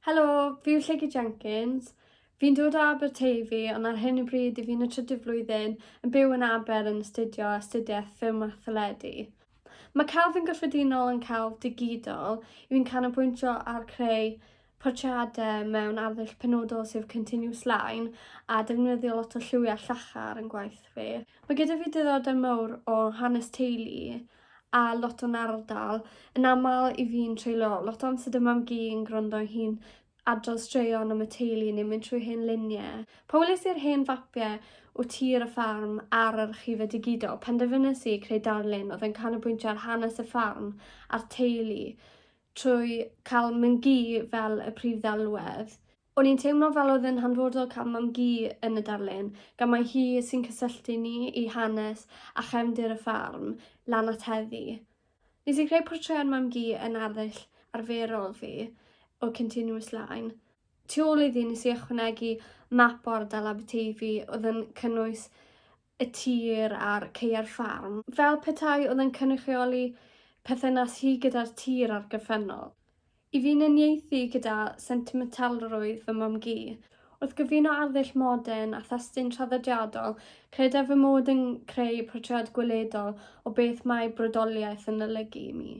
Helo, fi yw Lleucu Jenkins. Fi'n dod o Aberteifi ond ar hyn o bryd i fi'n y trydydd flwyddyn yn byw yn Aber yn astudio astudiaeth ffilm a theledu. Mae celf yn gyffredinol yn celf digidol, i fi'n canolbwyntio ar creu portreadau mewn arddull penodol sef continuous line a defnyddio lot o lliwiau llachar yn gwaith fi. Mae gyda fi diddordeb mawr o hanes teulu a lot o'n ardal. Yn aml i fi'n treulio lot o amser 'da mam-gu yn gwrando hi'n adrodd straeon am y teulu neu'n mynd trwy hen luniau. Pan weles i'r hen fapiau o tir y ffarm ar yr archifau digidol, penderfynes i creu darlun oedd yn canolbwyntio ar hanes y ffarm a'r teulu trwy cael mam-gu fel y prif ddelwedd. O'n i'n teimlo fel oedd yn hanfodol cael mam-gu yn y darlun, gan mai hi sy'n cysylltu ni i hanes a chefndir y ffarm, lan at heddi. Nes i greu portread mam-gu yn arddull arferol fi, o continuous line. Tu ôl iddi nes i ychwanegu map o ardal Aberteifi oedd yn cynnwys y tir a'r caeau'r ffarm, fel petai oedd yn cynrychioli perthynas hi gyda'r tir a'r gorffennol. I fi'n uniaethu gyda sentimentalrwydd fy mam-gu. Wrth gyfuno arddull modern a thestun traddodiadol, credaf fy mod yn creu portread gweledol o beth mae brodoliaeth yn olygu i mi.